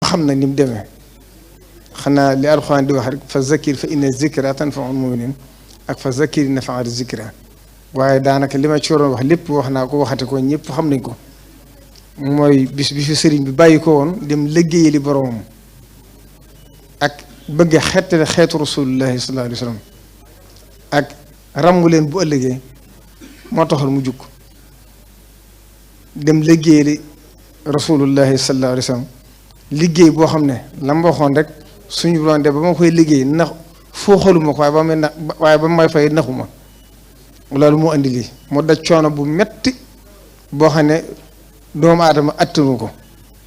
xam na ni mu demee xanaa li alxuraan di wax rek fa zakir fa inna zikra tanfa'ul mu'minin ak fa zakir nafa'at zikra waaye daanaka li ma ci waroon wax lépp wax naa ko waxate ko ñëpp xam nañ ko mooy bis bi fi sëriñ bi bàyyi ko woon dem liggéeyali boromam ak bëgg a xettale xeetu rasulullahi sallallahu alayhi wa sallam ak ràmmu leen bu ëllëgee moo taxoon mu jukk dem liggéeyali rasulullahi sallallahu alayhi wa sallam liggéey boo xam ne la ma waxoon rek suñu doon de ba ma koy liggéey nax foo xaluma ko waaye ba may fay naxuma loolu moo andi lii moo daj coono bu metti boo xam ne doomu aadama attanu ko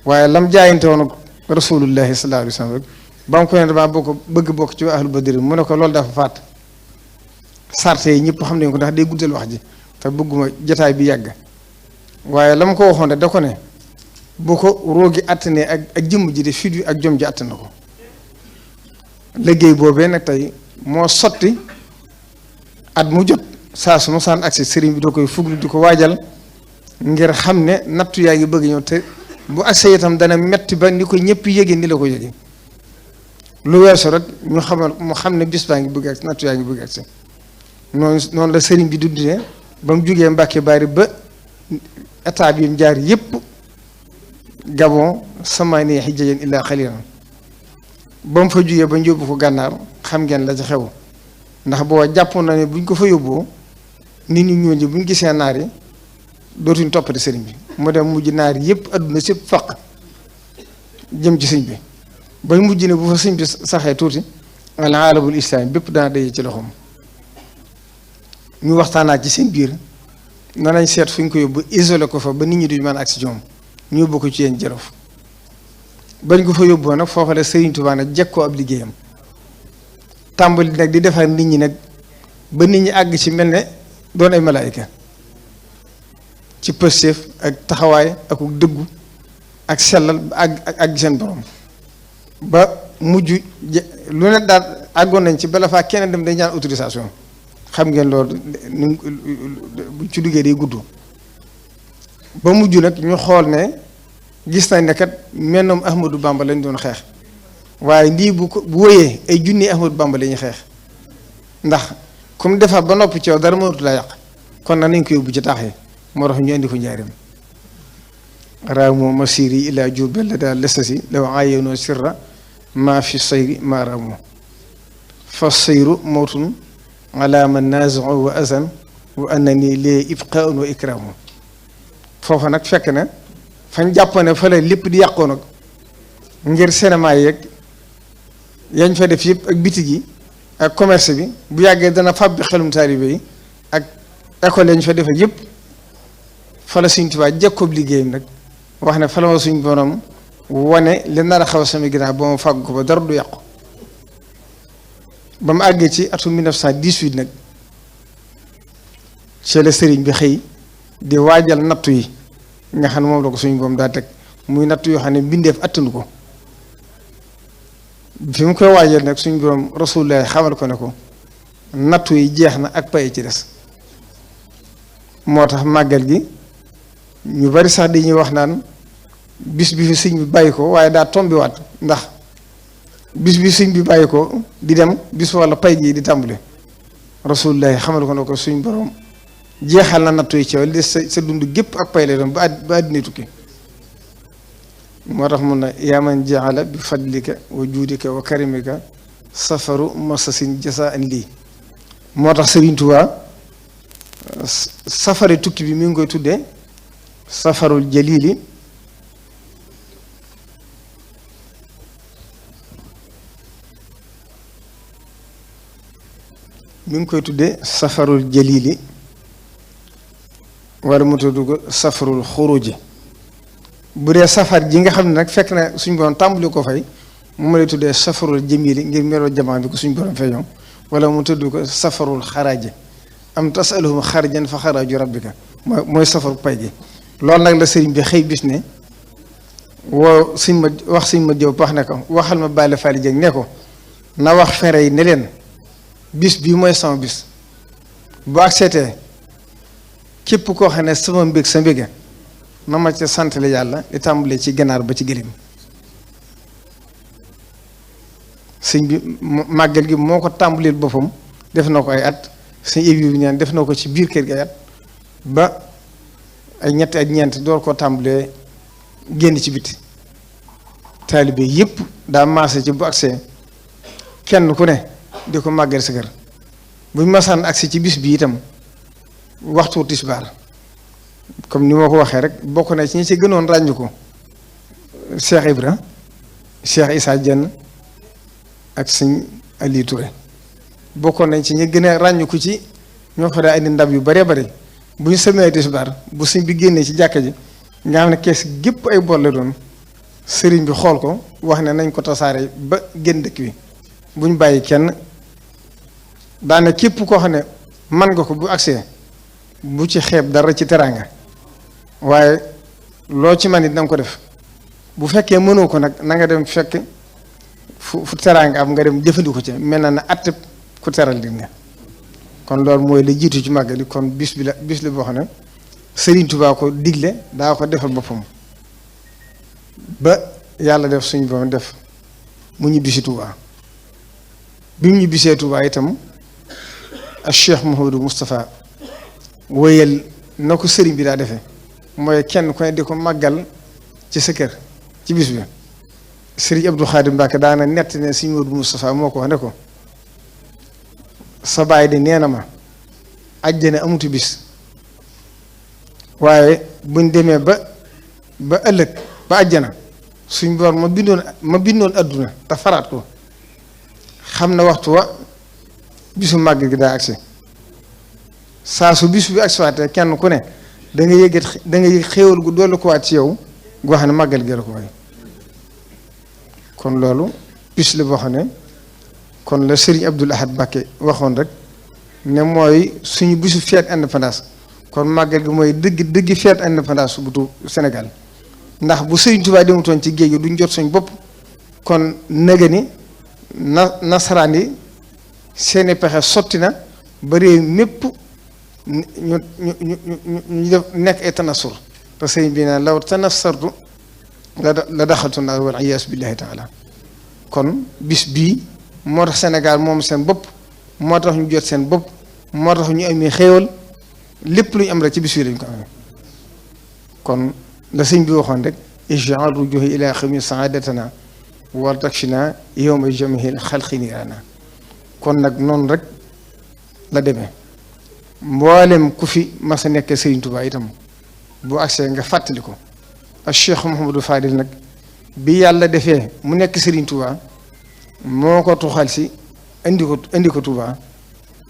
waaye lam jaayante woon ak rasulullahi sallallahu alayhi wa sallam rek ba mu ko ne damaa bëgg bokk ci waa ahlu badri mu ne ko loolu dafa faat sarte yi ñëpp xam nañ ko ndax day guddal wax ji te bëgguma jataay bi yàgg waaye la ma ko waxoon da ko ne bu ko roogi attanee ak jëmm ji de fit wi ak jom ji attan na ko liggéey boobee nag tey moo sotti at mu jot saa su ma saan agsi sëriñ bi doo koy fuglu di ko waajal ngir xam ne nattu yaa ngi bëgg ñëw te bu agsee itam dana metti ba ni ko ñëpp yëge ni la ko yëge lu weesu rek ñu xamal mu xam ne bis baa ngi bëgg agsi nattu yaa ngi bëgg agsi noonu la sëriñ bi dundee ba mu jugee Mbàkke Bari ba état bi mu jaar yëpp Gabon samaani hijjan illaa qaliilan ba mu fa jugee ba ñu yóbbu ko gànnaar xam ngeen la ci xew ndax boo jàppoon na ne buñ ko fa yóbboo nit ñu ñuul ñi buñ gisee naar yi dootuñ toppati sëriñ bi mu dem mujj naar yëpp adduna sépp faq jëm ci sëñ bi bay mujj ne bu fa sëñ bi saxee tuuti al aalamul islaami bépp dana daje ci loxoom ñu waxtaanaat ci seen biir nanañ seet fu ñu ko yóbbu isolé ko fa ba nit ñi duñ mën ak si ñoom ñu yóbbu ko ci yéen Jolof bañ ko fa yóbboo nag foofa la Sëriñ Tuubaa nag jekkoo ab liggéeyam tàmbali nag di defar nit ñi nag ba nit ñi àgg ci mel ne doon ay malaayika ci pëstéef ak taxawaay ak dëggu ak sellal ak seen borom ba mujj lu ne daal àggoon nañ ci bala faa kenn dem day ñaan autorisation xam ngeen loolu bu ci duggee day gudd ba mujj nag ñu xool ne gis nañ ne kat mennoom Ahmadou Bamba lañ doon xeex waaye lii bu wóyee ay junni Ahmadou Bamba la ñuy xeex ndax comme defar ba noppi ci yow dara mënatu la yàq kon nag nañ ko yóbbu ci taax yi moo tax ñu indi ko njaarim raamoo masiri ila Jurbel la daal lestasi law ayenoo sirra maa fi sayri maa raamoo fa sayru mawtun ala man naazao wa azan wa annani lee ibqaun wa ikraamu foofa nag fekk na fañ jàpp ne fa la lépp di yàqoo nag ngir cinéma yeeg yañ fa def yëpp ak bitig yi ak commerce bi bu yàggee dana fàbbi xelum taalibe yi ak école yañ fa defee yëpp fa la Sëriñ Tuubaa jekkoob liggéeyam nag wax ne fa la ma suñ borom wane li nar a xaw sama ginnaaw ba ma fàgg ko ba dara du yàqu ba mu àggee ci atum 1918 nag ci la sëriñ bi xëy di waajal nattu yi nga xam ne moom la ko suñu boom daa teg muy nattu yoo xam ne mbindeef attanu ko fi mu koy waajal nag suñu borom Rasulullah xamal ko ne ko nattu yi jeex na ak pay ci des moo tax màggal gi ñu bari sax dañuy wax naan bis bi fi sëñ bi bàyyi ko waaye daa tombiwaat ndax bis bi sëñ bi bàyyi ko di dem bis walla pay gi di tàmbule Rasulullah xamal ko ne ko suñu borom jeexal na nattu yi ci wàllu sa dund gépp ak pay lay doon ba àddina tukki moo tax mun na yaa man jaala bi fadlika wa juudika wa karimika safaru masasin jasaan lii moo tax Sëriñ Tuubaa safari tukki bi mi ngi koy tuddee safarul jalili mi ngi koy tuddee safarul jalili wala mu tudd ko safarul xuruji bu dee safar ji nga xam ne nag fekk na suñ borom tàmbali ko fay mu lay tuddee safarul jamili ngir meloo jamaa bi ko suñ borom feeñoo wala mu tudd ko safarul xaraaji am tasaluhum xarajan fa xaraaju rabbika mooy safar pay gi loolu nag la sëriñ bi xëy bis ne woo suñ ma wax suñ ma jëw wax ne ko waxal ma bàyyi faali jëg ne ko na wax fere yi ne leen bis bii mooy sama bis bu ak seetee képp koo xam ne sama mbég sa mbége na ma ca santale yàlla di tàmbalee ci ganaar ba ci gëléem sëñ bi màggal gi moo ko tàmbalil boppam def na ko ay at sëñ évi bi ñaan def na ko ci biir kër gi ay at ba ay ñetti ak ñeent door koo tàmbalee génn ci biti taalibe yëpp daa maase ci bu agsee kenn ku ne di ko màggal sa kër buñ masaan agsi ci bis bi itam waxtu tisbaar comme ni ma ko waxee rek bokk na ci ñi ci gënoon ràññu ko Cheikh Ibra Cheikh Issa Dieng ak sëñ Aliou Touré bokkoon nañ ci ñi gën a ràññu ci ñoo fa daa indi ndab yu bare bare bu ñu sëlmee tisbaar bu sëñ bi génnee ci jàkka ji nga xam ne kees gépp ay bool la doon sëriñ bi xool ko wax ne nañ ko tasaare ba génn dëkk bi buñ bàyyi kenn daane képp koo xam ne man nga ko bu agsee bu ci xeeb dara ci teraanga waaye loo ci man it na nga ko def bu fekkee mënoo ko nag na nga dem fekk fu teraanga am nga dem jëfandiku ci mel na ne at ku teral di nga kon loolu mooy la jiitu ci màggali kon bis la boo xam ne Serigne Touba ko digle daa ko defal boppam ba yàlla def suñu boppam def mu ñibbisi Touba bi mu ñibbisee Touba itam ak Cheikh Mouhamadou Moustapha wéyal na ko sëriñ bi daa defee mooy kenn ku ne di ko màggal ci sa kër ci bis bi Serigne Abdou Khadim Mbacke daana nett ne Serigne Mouhamadou Moustapha moo ko wax ne ko sa baay de nee na ma àjjana amutu bis waaye buñ demee ba ëllëg ba àjjana suñ boor ma bindoon adduna te faraat ko xam na waxtu wa bisu màgg gi daa agsi saa su bis bi agsi waatee kenn ku ne da nga yëg xéewal gu dolli ko waat ci yow goo xam ne màggal gi la ko way kon loolu bis la boo xam ne kon la Serigne Abdoul Ahad Mbacké waxoon rek ne mooy suñu bisu fête indépendance kon màggal gi mooy dëgg fête indépendance bu Sénégal ndax bu Serigne Touba demutoon ci géej gi duñ jot suñ bopp kon nëga ni nasaraan yi seeni pexe sotti na ba réew mépp ñu def nekk ay tanasur te sëñ bi naan law tanassartu la daxaltu naar wal iyaasu billahi taala kon bis bii moo tax Sénégal moom seen bopp moo tax ñu jot seen bopp moo tax ñu amee xéewal lépp lu ñu am rek ci bis bii lañ ko amee kon la sëñ bi waxoon rek ij'al rujuhi ila xawmi saadatana war takshina yawma jamihil xalqi niirana kon nag noonu rek la demee mboolem ku fi mas a nekk Serigne Touba itam bu agsee nga fàttali ko ak Cheikh Mouhamadou Fadil nag bi yàlla defee mu nekk Serigne Touba moo ko tuxal si indi ko Touba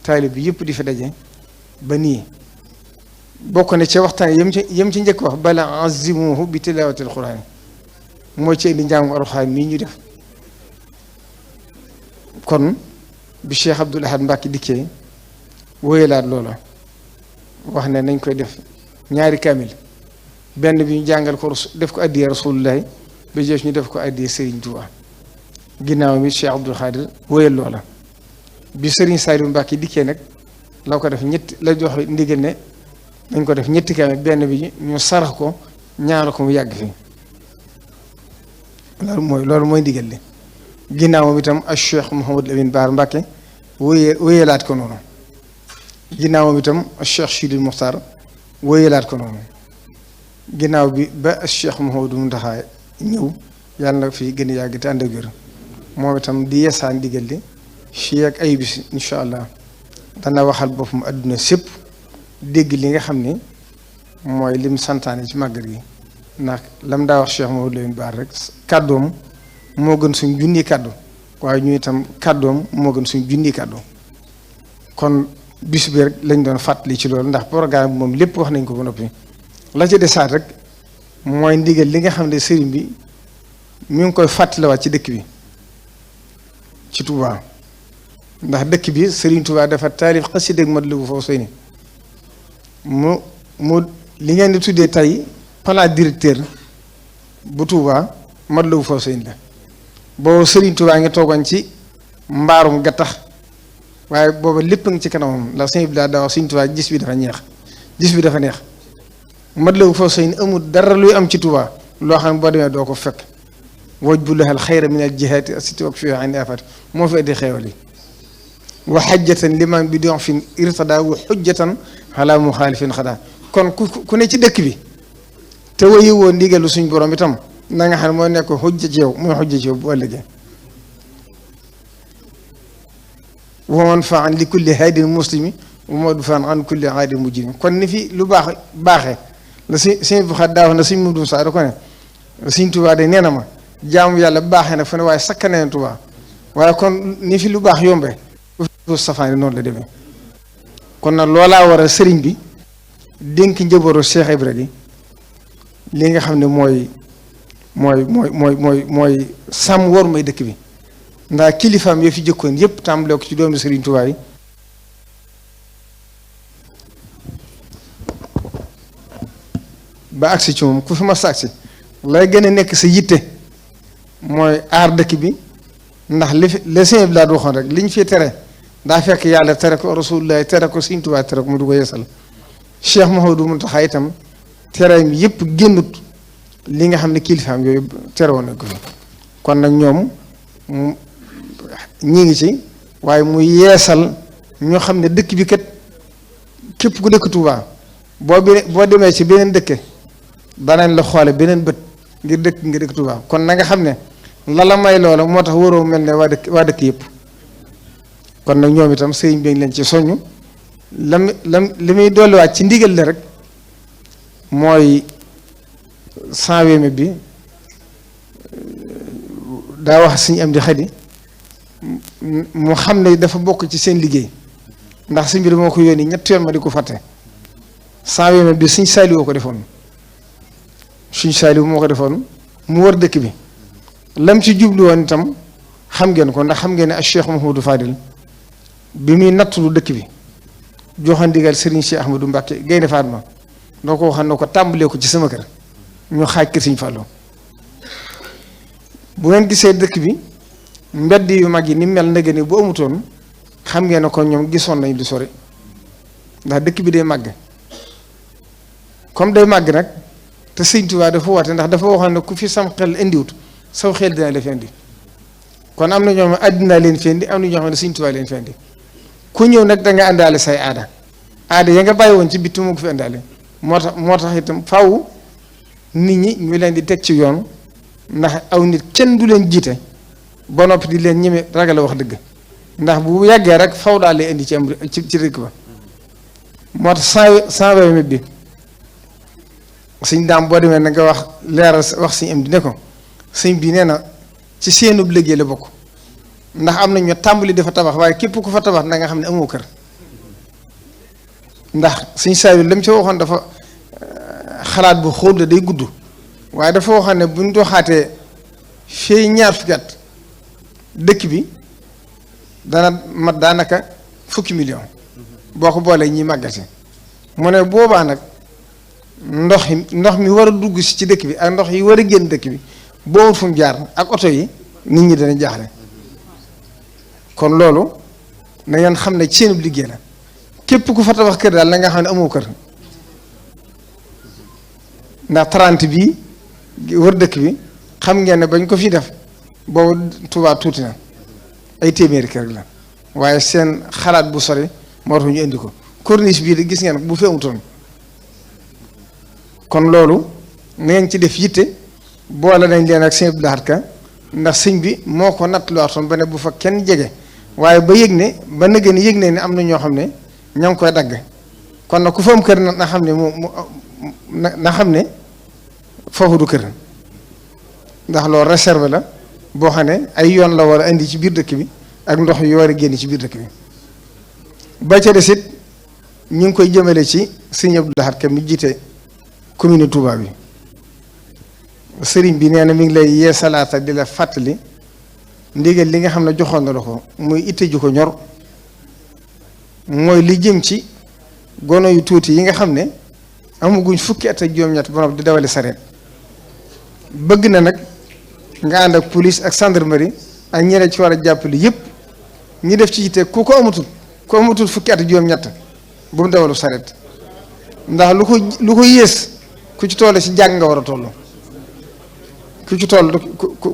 taalib bi yëpp di fi daje ba nii bokk na ci waxtaan yem ci njëkk wax bala azimuhu bi tilawatil quraan mooy ci indi njàngu alxuraan mii ñu def kon bi Cheikh Abdoul Ahad Mbacké dikkee wóyalaat loola wax ne nañ koy def ñaari kaamil benn bi ñu jàngal ko def ko addiyee rasulullahi ba jeex ñu def ko addiyee Serigne Touba ginnaaw bi Cheikh Abdoul Khadir wóyal loola bi Serigne Saliou Mbacké dikkee nag la ko def la jox ndigal ne dañ ko def ñetti kaamil benn bi ñu sarax ko ñaar ko mu yàgg fii loolu mooy ndigal li ginnaaw itam ak Cheikh Mouhamadou Amine Bara Mbacké wóyalaat ko noonu ginnaaw itam ak Cheikh Chidil Mokhtar wóyalaat ko noonu ginnaaw bi ba ak Cheikh Mouhamadou Mountakha ñëw yàlla na fi gën a yàgg te ànd ak wér moom itam di yeesaan ndigal li fii ak ay bis incha allah dana waxal boppam adduna sépp dégg li nga xam ni mooy lim santaane ci màggal gi ndax lam daa wax Cheikh Mouhamadou Lamine Bara rek kàddoom moo gën suñ junni kàddu waaye ñu itam kàddoom moo gën suñ junni kàddu kon bis bi rek lañ doon fàttali ci loolu ndax programme bi moom lépp wax nañ ko ba noppi la ci desaat rek mooy ndigal li nga xam ne sëriñ bi mi ngi koy fàttaliwaat ci dëkk bi ci Touba ndax dëkk bi Serigne Touba dafa taalif xasida ak Matlabul Fawzayni mu li ngeen di tuddee tey plan directeur bu Touba Matlabul Fawzayni la boobu Serigne Touba nga toogoon ci mbaarum gattax waaye booba lépp a ngi ci kanamam la sëñ bi daa wax Serigne Touba gis bi dafa neex Matlabul Fawzayni amul dara luy am ci Touba loo xam ne boo demee doo ko fekk wajbu laha al xayra min al jihaati asiti wak fiha an afat moo fi indi xeewal yi wa xajjatan liman bi don fin irtada wa xujjatan ala muxaalifin xadaa kon ku ne ci dëkk bi te wayu woon ndigalu suñ borom itam na nga xam ne moo nekk xujja ci yow muy xujja ci yow bu ëllëgee wa manfaan li kulli haadin muslimi wa madfaan an kulli aadin mujrim kon ni fi lu baax baaxee la suñ bu xat daaw na suñ mudum saa da ko ne suñ Tuubaa de nee na ma jaamu yàlla baaxee na fu ne waaye sakkanee Tuubaa waaye kon ni fi lu baax yombee safaani noonu la demee kon nag loolaa war a sëriñ bi dénk njëbooru Cheikh Ibra gi li nga xam ne mooy sàmm war may dëkk bi ndax kilifaam yoo fi jëkkoon yëpp tàmbalee ko ci doomi Sëriñ Tuubaa yi ba agsi ci moom ku fi ma agsi lay gën a nekk sa yitte mooy aar dëkk bi ndax li sëñ bi laa waxoon rek liñ fi tere daa fekk yàlla tere ko Rasulullah tere ko Sëriñ Tuubaa tere ko mu du ko yeesal Cheikh Mouhamadou Mountakha itam tere mi yëpp génnut li nga xam ne kilifaam yooyu tere woon nañ ko fi kon nag ñoom ñi ngi ci waaye mu yeesal ñoo xam ne dëkk bi kat képp ku dëkk Touba boo demee ci beneen dëkk danañ la xoole beneen bët ngir dëkk Touba kon na nga xam ne la may loola moo tax waroo mel ne waa dëkk yëpp kon nag ñoom itam sëriñ bi leen ci soññ li muy dolliwaat ci ndigal la rek mooy 120 bi daa wax suñu am di xadi mu xam ne dafa bokk ci seen liggéey ndax suñ bi dama ko yónni ñetti yoon ma di ko fàtte 120 bi suñ saaliwoo ko defoon suñ saaliwu moo ko defoon mu wër dëkk bi lam ci jublu woon itam xam ngeen ko ndax xam ngeen ne ak Cheikh Mouhamadou Fadil bi muy nattulu dëkk bi joxoon ndigal Serigne Cheikh Ahmadou Mbacke Gaynde Fatma doo ko waxal ne ko tàmbalee ko ci sama kër ñu xaaj kër Serigne Fallou bu ngeen gisee dëkk bi mbedd yu mag yi ni mel ndege ni bu amutoon xam ngeen ne ko ñoom gisoon nañ di sori ndax dëkk bi day màgg comme day màgg nag te Sëriñ Tuubaa dafa woote ndax dafa waxoon ne ku fi sam xel indiwut saw xel dina la fi indi kon am na ñoo xam ne àddina leen fi indi am na ñoo xam ne Sëriñ Tuubaa leen fi indi ku ñëw nag da nga àndaale say aada ya nga bàyyi woon ci bitti moo ko fi àndaale moo tax itam faaw nit ñi ñu leen di teg ci yoon ndax aw nit kenn du leen jiite ba noppi di leen ñeme ragal a wax dëgg ndax bu yàggee rek faw daal lay indi ci dëkk ba moo tax 120 bi suñ daam boo demee na nga wax leeral wax suñ am di ne ko sëñ bi nee na ci seenub liggéey la bokk ndax am na ñu tàmbali dafa tabax waaye képp ku fa tabax na nga xam ne amoo kër ndax suñ saa yu lam ci waxoon dafa xalaat bu xóot la day gudd waaye dafa waxoon ne buñ doxaatee fii ñaar fukki at dëkk bi dana mat daanaka fukki million boo ko boolee ñi màggati mu ne boobaa nag ndox mi war a dugg si ci dëkk bi ak ndox yi war a génn dëkk bi boo fu mu jaar ak oto yi nit ñi dana jaaxle kon loolu na ngeen xam ne ci seen liggéey la képp ku fa tabax kër daal na nga xam ne amoo kër ndax 30 bii wër dëkk bi xam ngeen ne bañ ko fi def boobu Tuubaa tuuti na ay téeméeri kër la waaye seen xalaat bu sori moo tax ñu indi ko corniche bii de gis ngeen bu fi amutoon kon loolu na ngeen ci def yitte boole nañ leen ak sëñ Abdou Lahad Ka ndax sëñ bi moo ko natt luwaatoon ba ne bu fa kenn jege waaye ba yëg ne ba nëgë ni yëg ne am na ñoo xam ne ña ngi koy dagg kon nag ku fa am kër na xam ne na xam ne foofu du kër ndax loolu réserve la boo xam ne ay yoon la war a indi ci biir dëkk bi ak ndox yu war a génn ci biir dëkk bi ba ca des it ñu ngi koy jëmale ci sëñ Abdou Lahad Ka mi jiite commune Touba bi sëriñ bi nee na mi ngi lay yee salaata di la fàttali ndigal li nga xam ne joxoon na la ko muy itte ju ko ñor mooy li jëm ci gono yu tuuti yi nga xam ne amaguñ fukki at ak juróom-ñett ba noppi di dawali sareet bëgg na nag nga ànd ak police ak gendarmerie ak ñeneen ci war a jàppale yëpp ñu def ci yitte ku amatul fukki at ak juróom-ñett bu mu dawalu sareet ndax lu ko yées ku ci toll ci jàng nga war a toll ku ci toll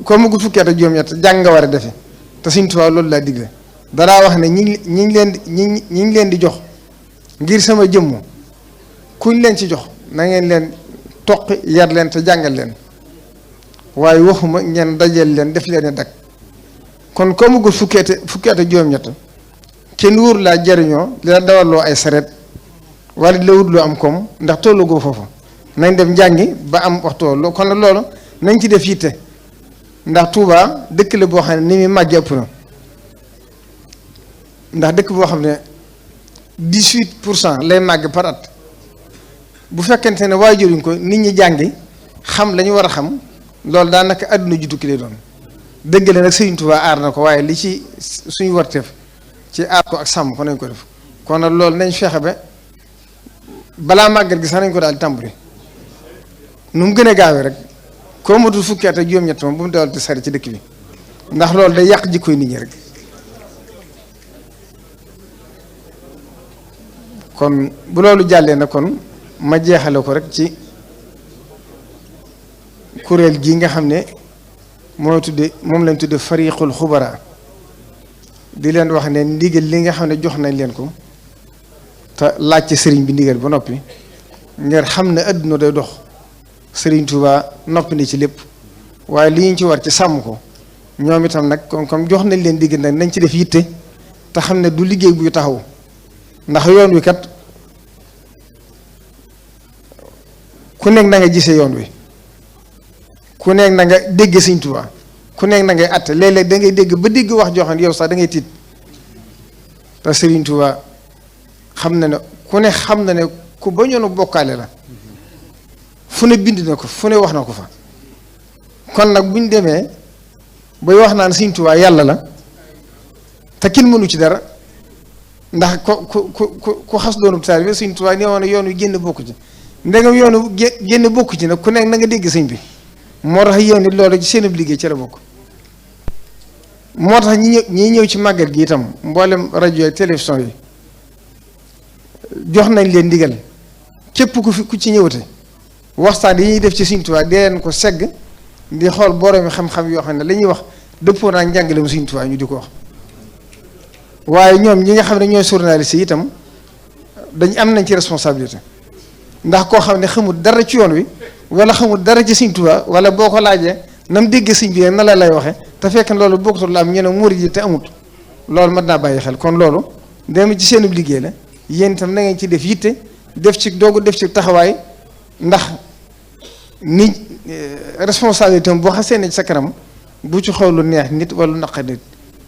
ko mu gu fukki at ak juróom-ñett jàng nga war a defe te Sëriñ Tuubaa loolu laa digle danaa wax ne ñi ngi leen di jox ngir sama jëmm kuñ leen ci jox na ngeen leen toqi yar leen te jàngal leen waaye waxuma ngeen dajeel leen def leen dak kon ko mu gu fukki at ak juróom-ñett kenn wóor laa jariñoo di la dawalloo ay saret wala di la wutloo am koom ndax tollu goo foofu nañ dem njàngi ba am waxtu loolu kon nag loolu nañ ci def yitte ndax Touba dëkk la boo xam ne ni muy màgg ëpp na ndax dëkk boo xam ne 18% lay màgg par at bu fekkente ne waajuruñ ko nit ñi jàngi xam la ñu war a xam loolu daanaka àdduna ju tukki lay doon dëgg la nag Sëriñ Touba aar na ko waaye li ci suñu warteef ci aar ko ak sàmm ko nañ ko def kon nag loolu nañ fexe ba balaa màggal gi sax nañ ko daal di tàmbali nu mu gën a gaawee rek koo matul fukki at ak juróom-ñett moom bu mu dawal di sari ci dëkk bi ndax loolu day yàq jikkoy nit ñi rek kon bu loolu jàllee na kon ma jeexale ko rek ci kuréel gi nga xam ne moom lañ tudde fariqul xubara di leen wax ne ndigal li nga xam ne jox nañ leen ko te laaj ci sëriñ bi ndigal ba noppi ngir xam ne adduna day dox Sëriñ Tuubaa noppi ni ci lépp waaye li ñu ci war ci sàmm ko ñoom itam nag comme jox nañ leen digg nag nañ ci def yitte te xam ne du liggéey buy taxaw ndax yoon wi kat ku nekk na nga gisee yoon wi ku nekk na nga dégg Sëriñ Tuubaa ku nekk na ngay àtte léeg-léeg da ngay dégg ba dégg wax joo xam ne yow sax da ngay tiit te Sëriñ Tuubaa xam na ne ku ne xam na ne ku bañoon bokkaale la fu ne bind na ko fu ne wax na ko fa kon nag bu ñu demee bay wax naan Sëriñ Tuubaa yàlla la te kenn mënu ci dara ndax ku xas doonub taalibe Sëriñ Tuubaa nee woon yoon wi génn bokku ci ndegam yoonu génn bokku ci nag ku nekk na nga dégg sëñ bi moo tax yéen it loolu ci seen liggéey ci la bokk moo tax ñi ñëw ci màggal gi itam mboolem rajo ak télévision yi jox nañ leen ndigal képp ku ci ñëwate waxtaan yi ñuy def ci Sëriñ Tuubaa dee leen ko segg di xool boroomi xam-xam yoo xam ne la ñuy wax dëppoo naa njàngaleem Sëriñ Tuubaa ñu di ko wax waaye ñoom ñi nga xam ne ñooy journaliste yi itam dañ am nañ ci responsabilité ndax koo xam ne xamul dara ci yoon wi wala xamul dara ci Sëriñ Tuubaa wala boo ko laajee na mu déggee sëñ bi na la lay waxe te fekk loolu bokkutul la am ñu ne murid yi te amut loolu mat naa bàyyi xel kon loolu dem ci seenub liggéey la yéen itam na ngeen ci def yitte def ci doogu def ci taxawaay ndax ni responsabilité boo xasee ne ci sa kanam bu ci xool lu neex nit wala lu naq nit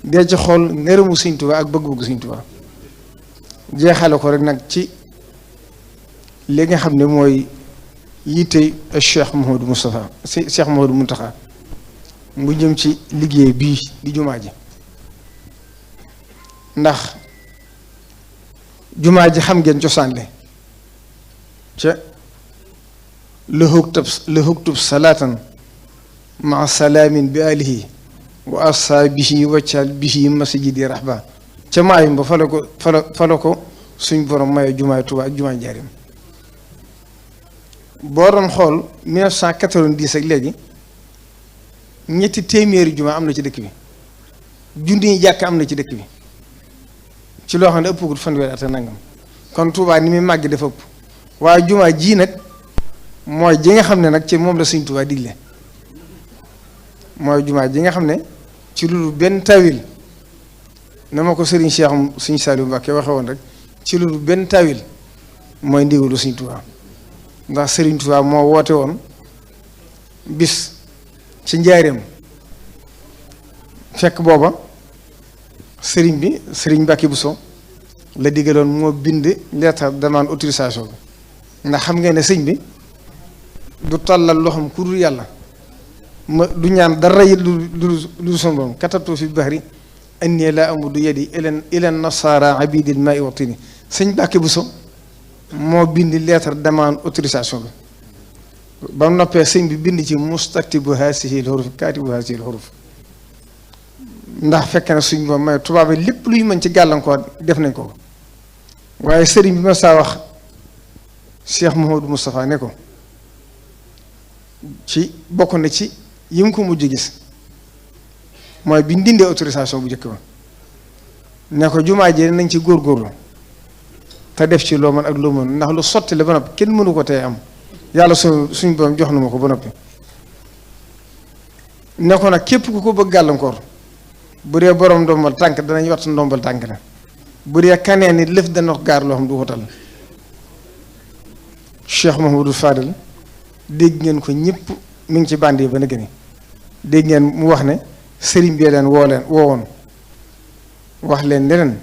dee ci xool ngërëmu Sëriñ Tuubaa ak bëgg-bëgg Sëriñ Tuubaa jeexale ko rek nag ci li nga xam ne mooy yitte Cheikh Mouhamadou Moustapha Cheikh Mouhamadou Mountakha mu jëm ci liggéey bii di jumaa ji ndax jumaa ji xam ngeen cosaan le ca la huktub salaatan maa salaamin bi alihi wa asaabihi waccal bihi masjidi rahba ca maayum ba fala ko suñ borom maye jumaay Tuubaa ak jumaay Njaaréem boo doon xool 1990 ak léegi ñetti téeméeri jumaa am na ci dëkk bi junni jàkk am na ci dëkk bi ci loo xam ne ëppagul fanweeri at nangam kon Tuubaa ni muy màgg dafa ëpp waaye jumaa ji nag mooy ji nga xam ne nag ci moom la Sëriñ Tuubaa digle mooy jumaa ji nga xam ne ci lu benn tawil na ma ko Sëriñ Sëriñ Saliou Mbacké waxe woon rek ci lu benn tawil mooy ndigalu Sëriñ Tuubaa ndax Sëriñ Tuubaa moo woote woon bis ci Njaaréem fekk booba sëriñ bi Sëriñ Mbàkke Buso la digaloon moo bind lettre demande autorisation bi ndax xam ngeen ne sëñ bi du tàllal loxoom ku dul yàlla ma du ñaan dara yi lu son borom katabtu fi bahri anni la amudu yadi ilan nasara abidil ma'i wa tini sëñ Mbàkke Buso moo bind lettre demande autorisation bi ba mu noppee sëñ bi bind ci mustaktibu haasihi l-huruf kaatibu haasihi l-huruf ndax fekk na suñ boobu may tubaab yi lépp luy mën ci gàllankoor def nañ ko waaye sëriñ bi ma saa wax Cheikh Mouhamadou Moustapha ne ko ci bokk na ci yi mu ko mujj gis mooy biñ dindee autorisation bu njëkk ba ne ko jumaa ji nañ ci góorgóorlu te def ci loo mën ak loo mën ndax lu sotti la ba noppi kenn mënu ko tey am yàlla suñ borom jox na ma ko ba noppi ne ko nag képp ku ko bëgg gàllankoor bu dee borom ndombal tànk danañ wat ndombal tànk la bu dee kaneen ni lëf dana ko gaar loo xam du ko tal Cheikh Mahamadou Fadel dégg ngeen ko ñëpp mi ngi ci bànd yi ba na gëni dégg ngeen mu wax ne sëriñ bi leen woowoon wax leen ne leen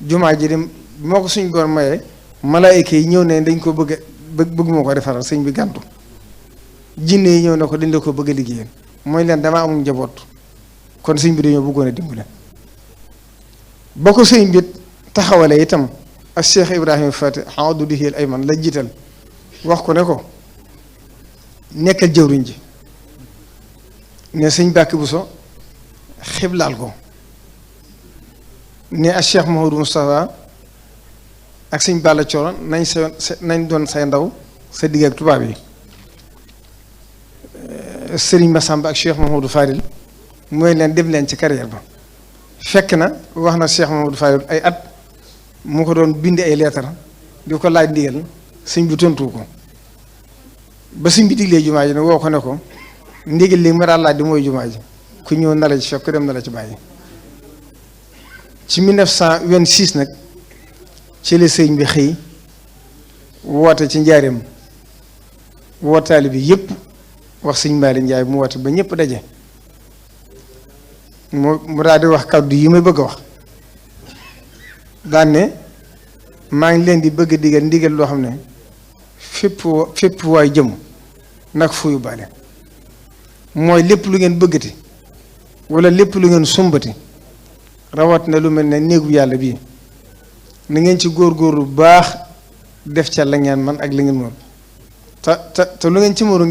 jumaa ji dem moo ko suñ borom mayee malaayika yi ñëw ne dañ ko bëgg moo ko defaral sëñ bi gàntu jinne yi ñëw ne ko dañ la ko bëgg a liggéeyal mooy leen damaa amul njaboot kon sëñ bi dañoo bëggoon a dimbale ba ko sëñ bi taxawalee itam ak Cheikh Ibrahima Fati Amadou Dihil Ayman la jiital wax ko ne ko nekkal jëwriñ ji ne sëñ Bàkki Buso xiblaal ko ne ak Cheikh Mouhamadou Moustapha ak sëñ Balla Coro nañ doon say ndaw sa digg ak tubaab yi Sëriñ Massamba ak Cheikh Mouhamadou Fadil mooy leen dem leen ci carrière ba fekk na wax na Cheikh Mouhamadou Fadil ay at mu ko doon bindi ay leetar di ko laaj ndigal sëñ bi tontu ko ba sëñ bi diglee jumaa ji ne woo ko ne ko ndigal li ma daal laaj di mooy jumaa ji ku ñëw na la ci fekk ku dem na la ci bàyyi ci 1926 nag ci la sëñ bi xëy woote ci njaareem wootaali bi yëpp wax sëñ Malick Ndiaye mu woote ba ñëpp daje mu daal di wax kàddu yi may bëgg a wax daan ne maa ngi leen di bëgg a digal ndigal loo xam ne fépp waay jëm nag fuyu bale mooy lépp lu ngeen bëggati wala lépp lu ngeen sumbati rawat na lu mel ne néegu yàlla bii na ngeen ci góorgóorlu bu baax def ca la ngeen man ak la ngeen moom te lu ngeen ci mënu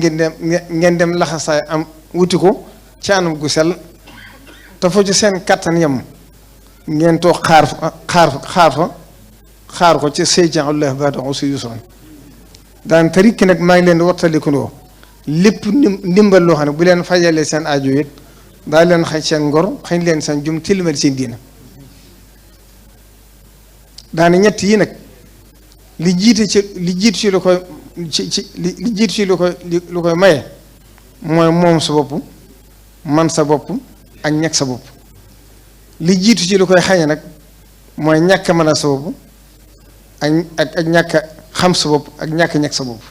ngeen dem laxasaay am wuti ko ci anam gu sell te foo ci seen kattan yem ngeen toog xaar ko ci seyjan allah baada aussi yusoon daan tarikki nag maa ngi leen di wattalikundoo lépp ndimbal loo xam ne bu leen fajalee seen aajo it daa leen xañ seen ngor xañ leen seen jum tilimal seen diina daane ñett yi nag li jiitu ci lu koy li jiitu ci lu koy maye mooy moom sa bopp man sa bopp ak ñàkk sa bopp li jiitu ci lu koy xañe nag mooy ñàkk mën a sa bopp ak ñàkk xam sa bopp ak ñàkk sa bopp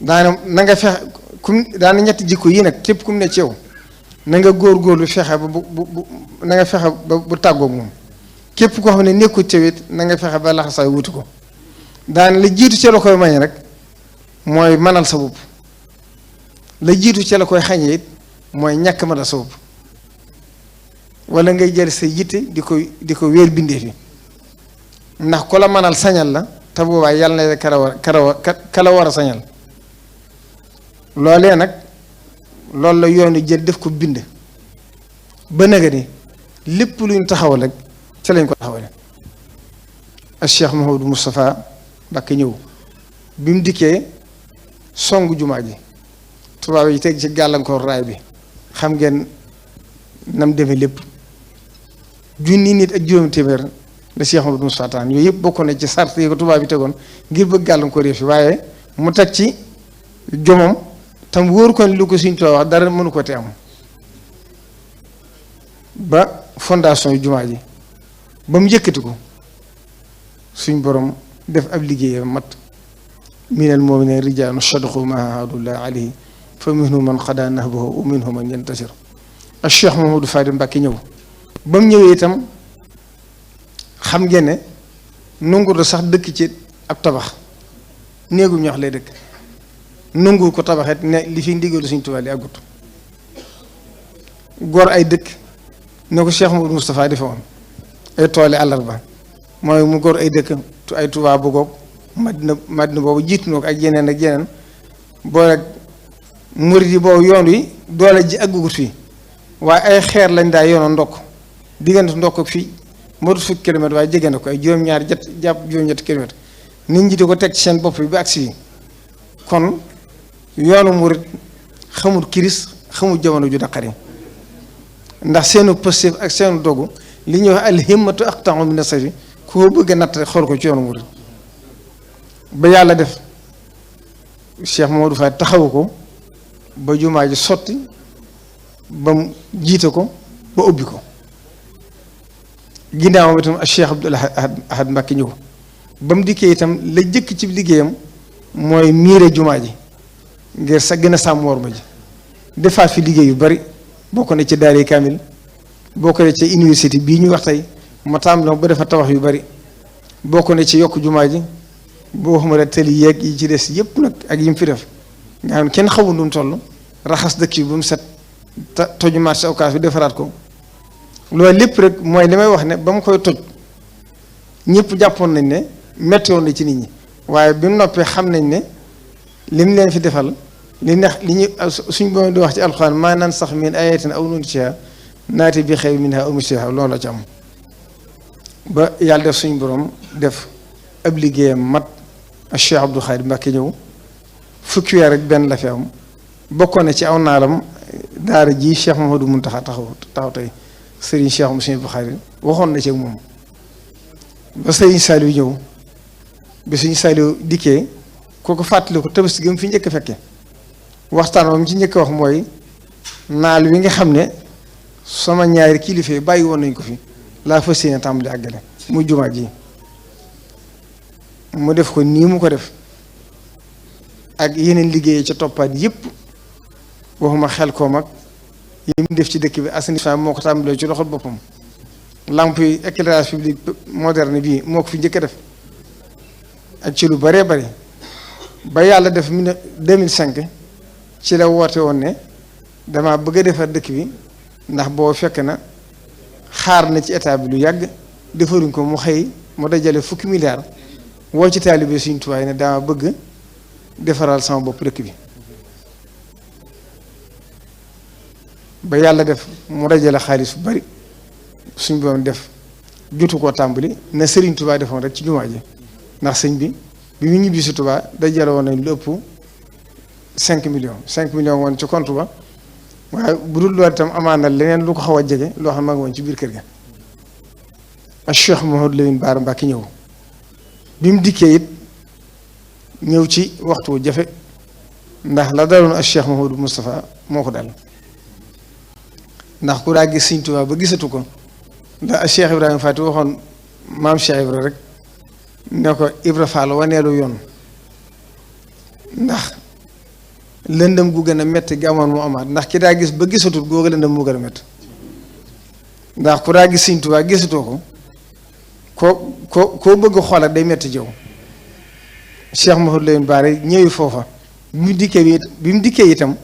daane na nga fexe daane ñetti jikko yi nag képp kum ne ci yow na nga góorgóorlu fexe na nga fexe bu tàggoog moom képp koo xam ne nekkul ci wet na nga fexe ba laxasaay wuti ko daane la jiitu ci la koy maye rek mooy mënal sa bopp la jiitu ci la koy xañe it mooy ñàkk mënal sa bopp wala ngay jël sa yitte di ko wéer bindee fi ndax ku la mënal sañal la te boobaa yàlla na kala war a sañal loolee nag loolu la yoonu jël def ko bind ba naga ni lépp luñ taxawal rek ca lañ ko taxawale ak Cheikh Mouhamadou Moustapha Mbacké ñëw bi mu dikkee songu jumaa ji tubaab yi teg ci gàllankoor raay bi xam ngeen nam demee lépp junni nit ak juróomi téeméer la Cheikh Mouhamadou Moustapha taan yooyu yëpp bokkoon na ci sart yi ko tubaab yi tegoon ngir bëgg gàllankoor yi fi waaye mu teg ci jomam tam wóor ko lu ko suñ tubaab wax dara mënu ko te am ba fondation yu jumaa ji ba mu yëkkati ko suñ borom def ab liggéeyam mat minal mu'minina rijaalun sadaqu ma ahadullah alayhi fa minhum man qadaa nahbahu wa minhum man yantazir ak Cheikh Mouhamadou Fadil Mbacké ñëw ba mu ñëwee itam xam ngeen ne nangu da sax dëkk ci ab tabax néegum ñox lay dëkk nangu ko tabaxet ne li fi ndigalu suñ tubaab yi àggut gor ay dëkk ne ko Cheikh Mouhamadou Moustapha defe woon ay tooli àllarba mooy mu gor ay dëkk ay Tuubaa bëggoog Madina boobu jiitu na ko ak yeneen ak yeneen boo rek murid yi boobu yoon wi doole ji àggugut fii waaye ay xeer lañ daa yoonoo ndokk diggante ndokk ak fii moo dut fukki kilomètre waaye jege na ko ay juróom-ñaar jàpp juróom-ñetti kilomètre nit ñi di ko teg ci seen bopp bi ba agsi yi kon yoonu murid xamul kiris xamul jamono ju naqari ndax seenu positif ak seenu dogu li ñuy wax alhimmatu aqta'u min as-sayfi koo bëgg a natt rek xool ko ci yoonu murid ba yàlla def Cheikh Mamadou Faye taxawu ko ba jumaa ji sotti ba mu jiite ko ba ubbi ko ginnaawam itam ak Cheikh Abdoul Ahad Mbacké ñëw ba mu dikkee itam la jëkk ci liggéeyam mooy miire jumaa ji ngir sa gën a sàmm worma ji defaat fi liggéey yu bari bokk na ci daari kaamil bokk na ci université bii ñu wax tey ma tàmbali ba defa tabax yu bari bokk na ci yokk jumaa ji boo xam ne tëli yeeg yi ci des yëpp nag ak yi mu fi def nga xam ne kenn xamul lu mu toll raxas dëkk yi ba mu set toju marché occas bi defaraat ko loolu lépp rek mooy li may wax ne ba mu koy toj ñëpp jàppoon nañ ne metti woon na ci nit ñi waaye bi mu noppee xam nañ ne lim leen fi defal li neex li ñu suñ boobu di wax ci alxuraan maa nan sax min ayatin aw nunsiha naati bi xayrin minha aw misliha loolu la ci am ba yàlla def suñ borom def ab liggéeyam mat ak Cheikh Abdou Khadre Mbacké ñëw fukki weer rek benn la fi am bokkoon na ci aw naalam daara ji Cheikh Mouhamadou Mountakha taxaw tey Serigne Cheikh Moussa Bukhari waxoon na ci moom ba Serigne Saliou ñëw ba suñu Saliou dikkee kooku fàttali ko Tabaski gi mu fi njëkk a fekke waxtaan moom ci njëkk a wax mooy naal wi nga xam ne sama ñaari kilifa yi bàyyi woon nañ ko fi laa fas yéene tàmbali àggale muy jumaa ji mu def ko nii mu ko def ak yeneen liggéey ca toppaat yëpp waxuma xel koo mag yi mu def ci dëkk bi assainissement moo ko tàmbalee ci loxol boppam lampe yi éclairage public moderne bii moo ko fi njëkk a def ak ci lu bëree bëri ba yàlla def 2005 ci la woote woon ne dama bëgg a defar dëkk bi ndax boo fekk na xaar na ci état bi lu yàgg defaruñ ko mu xëy mu dajale fukki milliards woo ci taalibe Sëriñ Tuubaa ne dama bëgg defaral sama bopp dëkk bi ba yàlla def mu dajale xaalis bu bari suñ boom def jotu koo tàmbali na Sëriñ Tuubaa defoon rek ci jumaa ji ndax sëñ bi mu ñibbi si Tuubaa dajale woon nañ lu ëpp 5 millions woon ci compte ba waaye bu dul loolu itam amaan na leneen lu ko xaw a jege loo xam ne ma ngi woon ci biir kër ga ak Cheikh Mouhamadou Lamine Bara Mbacké ñëw bi mu dikkee it ñëw ci waxtu jafe ndax la daloon ak Cheikh Mouhamadou Moustapha moo ko dal ndax ku daa gis Sëriñ Tuubaa ba gisatu ko ndax Cheikh Ibrahima Fati waxoon maam Cheikh Ibra rek ne ko Ibra Fall waneelu yoon ndax lëndëm gu gën a métti gi amoon mu amaat ndax ki daa gis ba gisatut googu lëndëm moo gën a métti ndax ku daa gis Sëriñ Tuubaa gisatoo ko koo bëgg a xoolal day métti jëw Cheikh Mouhamadou Lamine Bara ñëwi foofa bi mu dikkee itam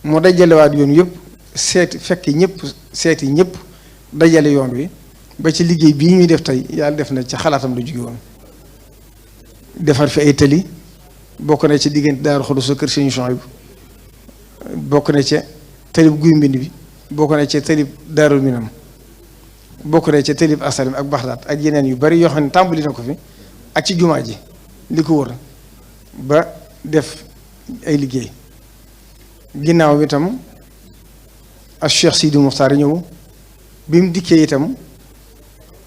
mu dajalewaat yoon yëpp fekk ñëpp seeti ñëpp dajale yoon wi ba ci liggéey bii ñuy def tey yàlla def na ci xalaatam la jóge woon defar fi ay tëli bokk na ci diggante Daaru Xudoos kër Sëriñ Souhaïbou bokk na ci tëlib Guy Mbind bi bokk na ci tëlib Daarul Minam bokk na ci tëlib Asalim ak Baxdaat ak yeneen yu bari yoo xam ne tàmbali na ko fi ak ci jumaa ji li ko wër ba def ay liggéey ginnaaw bi itam ak Cheikh Sidi Muxtaar ñëw bi mu dikkee itam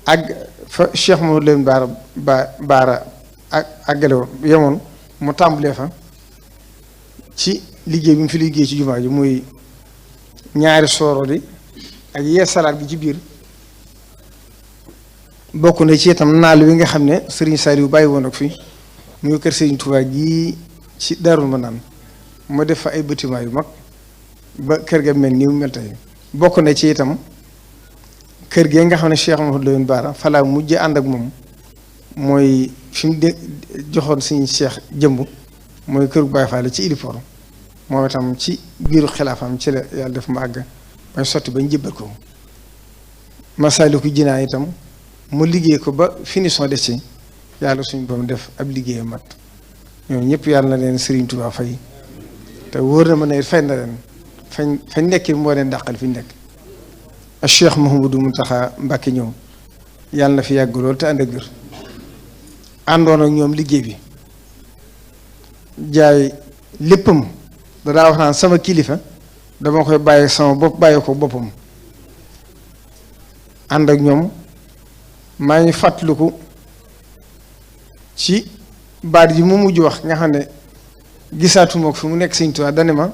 ak fa Cheikh Mouhamadou Lamine Bara ak àggale woon yemoon mu tàmbalee fa ci liggéey bi mu fi liggéey ci jumaa ji muy ñaari sooro di ak yee salaat gi ci biir bokk na ci itam naal wi nga xam ne Serigne Saliou bàyyi woon ak fi muy kër Serigne Touba gi ci Darou Manane mu def fa ay bâtiment yu mag ba kër ga mel nii mu mel tey bokk na ci itam kër gi nga xam ne Cheikh Mouhamadou Lamine Bara fa laa mujj ànd ak moom mooy fi mu joxoon suñu Cheikh jëmb mooy kër gu Baye Fall ci Ilipor moom itam ci biiru xilaafam ci la yàlla def ma àgg may sotti ba ñu jébbal ko Masaalikul Jinaan itam mu liggéey ko ba finition des ci yàlla suñu boom def ab liggéeyam mat ñoom ñëpp yàlla na leen Serigne Touba fay te wóor na ma ne fay na leen fañ nekk moo leen dàqal fi ñu nekk ak Cheikh Mouhamadou Mountakha Mbacké ñëw yàlla na fi yàgg lool te ànd ak wér àndoon ak ñoom liggéey bi jaay léppam danaa wax naan sama kilifa dama koy bàyyi sama bopp bàyyi ko boppam ànd ak ñoom. maa ngi fàttaliku ci baat yi mu mujj wax nga xam ne gisaatuma ko fi mu nekk Sëñ Tuubaa dane ma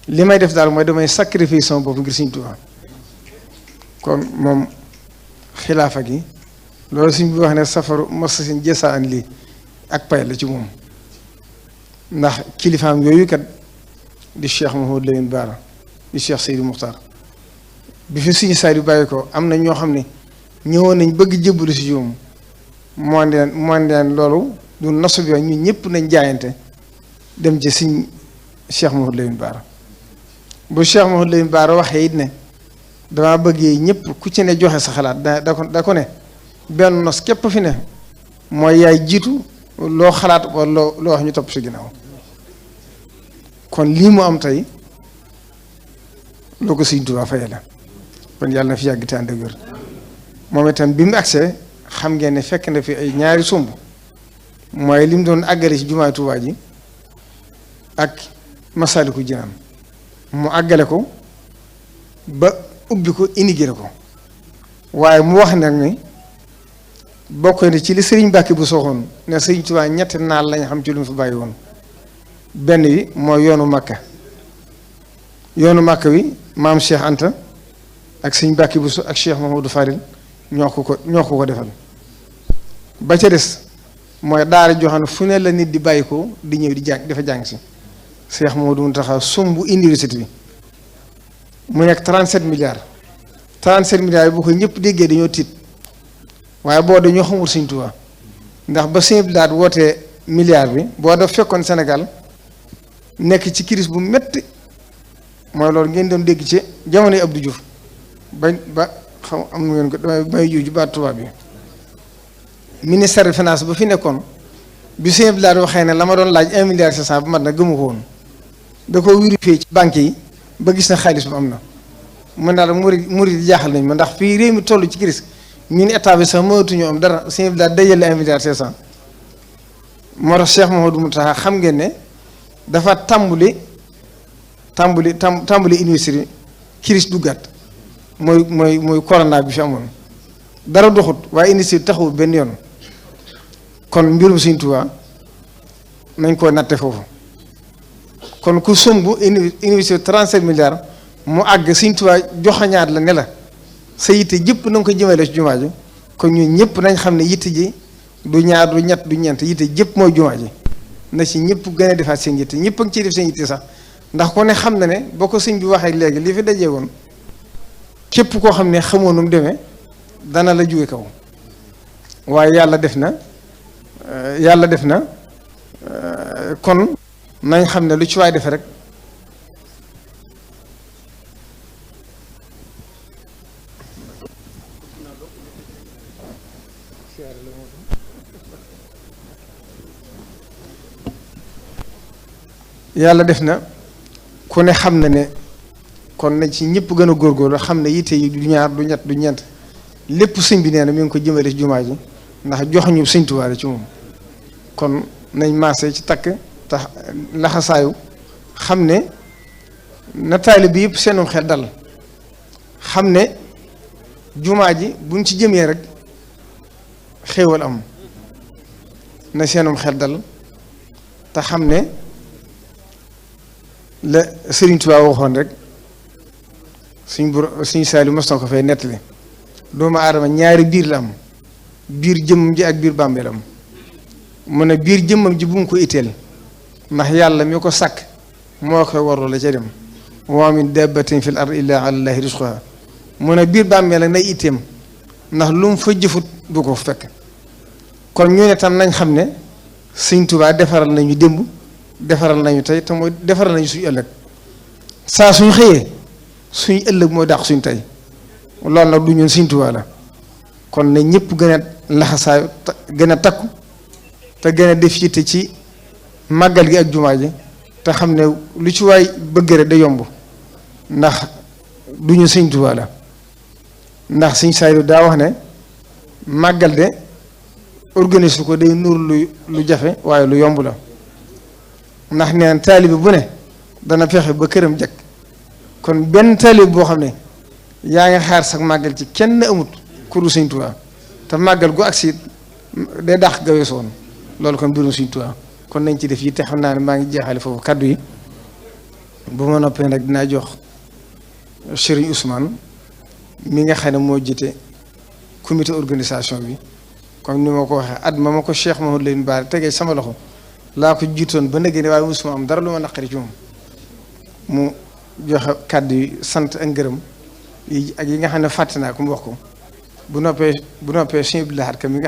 li may def daal mooy damay sacrifice sama bopp ngir Sëñ Tuubaa kon moom xilaafa gi loolu suñ bi wax ne safaru masasin jësaan lii ak pay la ci moom ndax kilifaam yooyu kat di Cheikh Mouhamadou Lamine Bara di Cheikh Seydou Muxtaar bi fi suñu saa yu bàyyi ko am na ñoo xam ne ñëwoon nañ bëgg jébbalu si ñoom moo leen loolu du nasu bi ñun ñëpp nañ jaayante dem ci suñ Cheikh Mouhamadou Lamine Bara bu Cheikh Mouhamadou Lamine Bara waxee it ne dama bëggee ñëpp ku ci ne joxe sa xalaat da ko ne benn nos képp fi ne mooy yaay jiitu loo xalaat wala loo wax ñu topp si ginnaaw kon lii mu am tey loo ko Sëñ Tuubaa fayee la kon yàlla na fi yàgg te ànd ak wér moom itam bi mu agsee xam ngeen ne fekk na fi ay ñaari sumb mooy li mu doon àggale ci jumaay Tuubaa ji ak Masaalikul Jinaan mu àggale ko ba ubbi ko inauguré ko waaye mu wax nag ni bokk na ci li Sëriñ Mbàkke bu sooxoon ne Sëriñ Tuubaa ñetti naal lañ xam ci lu mu fi bàyyi woon benn bi mooy yoonu Makka wi maam Cheikh Anta ak Sëriñ Mbàkke bu ak Cheikh Mahamadou Faril ñoo ko defal ba ca des mooy daara joo xam ne fu ne la nit di bàyyi ko di ñëw di jàng dafa jàng si Cheikh Mamadou Mountakha sumbu université bi mu nekk 37 milliards 37 milliards yi bu ko ñëpp déggee dañoo tiit waaye boo dañoo xamul Sëñ Tuubaa ndax ba Sëñ Abdou Lahad wootee milliard bi boo daf fekkoon Sénégal nekk ci crise bu metti mooy loolu ngeen doon dégg ci jamono yi Abdou Diouf ba xam am ngeen ko damay juuju baat tubaab bi ministère de finance ba fi nekkoon bi Sëñ Abdou Lahad waxee ne la ma doon laaj 1 milliard 500 bu mat na gëmu ko woon da ko vérifié ci banque yi ba gis na xaalis bu am na man daal murid jaaxal nañ ma ndax fii réew mi toll ci crise ñun état bi sax mënatuñu am dara Sëñ Abdou Lahad dajale 1 milliard 500 moo tax Cheikh Mouhamadou Mountakha xam ngeen ne dafa tàmbali université crise duggaat mooy corona bi fi amoon dara doxut waaye université taxawul benn yoon kon mbirum Sëñ Tuubaa nañ koo natte foofu kon ku sumb université 37 milliards mu àgg Sëñ Tuubaa joxañaat la ne la sa yitte jëpp na nga ko jëmale ci jumaa ji kon ñun ñëpp nañ xam ne yitte ji du ñaar du ñett du ñeent yitte jëpp mooy jumaa ji na ci ñëpp gën a defaat seen yitte ñëpp a ngi ciy def seen yitte sax ndax ku ne xam na ne boo ko sëñ bi waxee léegi li fi dajee woon képp koo xam ne xamoo nu mu demee dana la jóge kaw waaye yàlla def na kon nañ xam ne lu ci waay defe rek yàlla def na ku ne xam na ne kon nañ ci ñëpp gën a góorgóorlu xam ne yitte yi du ñaar du ñett du ñeent lépp sëñ bi nee na mi ngi ko jëmale ci jumaa ji ndax jox ñu Sëñ Tuubaa ci moom kon nañ maase ci takk tax laxasaayu xam ne na taalibe bi yëpp seenum xel dal xam ne jumaa ji buñ ci jëmee rek xéewal am na seenum xel dal te xam ne la Sëriñ Tuubaa waxoon rek suñ Saaliw mos na ko fay nettali doomu aadama ñaari biir la am biir jëmmam ji ak biir bàmmeelam mu ne biir jëmmam ji bu mu ko itteel ndax yàlla mi ko sàkk moo koy warlu la ca dem wa min dabbatin fil ardi illa ala llahi rizquha mu ne biir bàmmeelam nay itteem ndax lu mu fa jëfut du ko fekk kon ñu ne tam nañ xam ne Sëñ Tuubaa defaral nañu démb defaral nañu tey te mooy defaral nañu suñu ëllëg saa suñu xëyee suñu ëllëg mooy dàq suñu tey loolu nag du ñun Sëñ Tuubaa la kon ne ñëpp gën a laxasaayu gën a takku te gën a def yitte ci màggal gi ak jumaa ji te xam ne lu ci waay bëgg rek da yomb ndax du ñu Sëñ Tuubaa la ndax Sëñ Saaliw daa wax ne màggal de organise ko day nuur lu jafe waaye lu yomb la ndax neen taalibe bu ne dana fexe ba këram jag kon benn taalib boo xam ne yaa ngi xaar sax màggal ci kenn amut ku dul Sëñ Tuubaa te màggal gu agsi day dàq ga weesu woon loolu kon mbirum Sëñ Tuubaa kon nañ ci def yi te xam naa ne maa ngi jeexale foofu kaddu yi bu ma noppee nag dinaa jox Serigne Ousmane mi nga xam ne moo jiite comité organisation bi comme ni ma ko waxee at ma ko Cheikh Mouhamadou Lamine Bara tegee sama loxo laa ko jiitoon ba léegi ne waaye mosuma am dara lu ma naqari ci moom mu joxe kàddu yi sant ak ngërëm yi ak yi nga xam ne fàtte naa ko mu wax ko bu noppee Sëñ Abdou Lahad Ka mi nga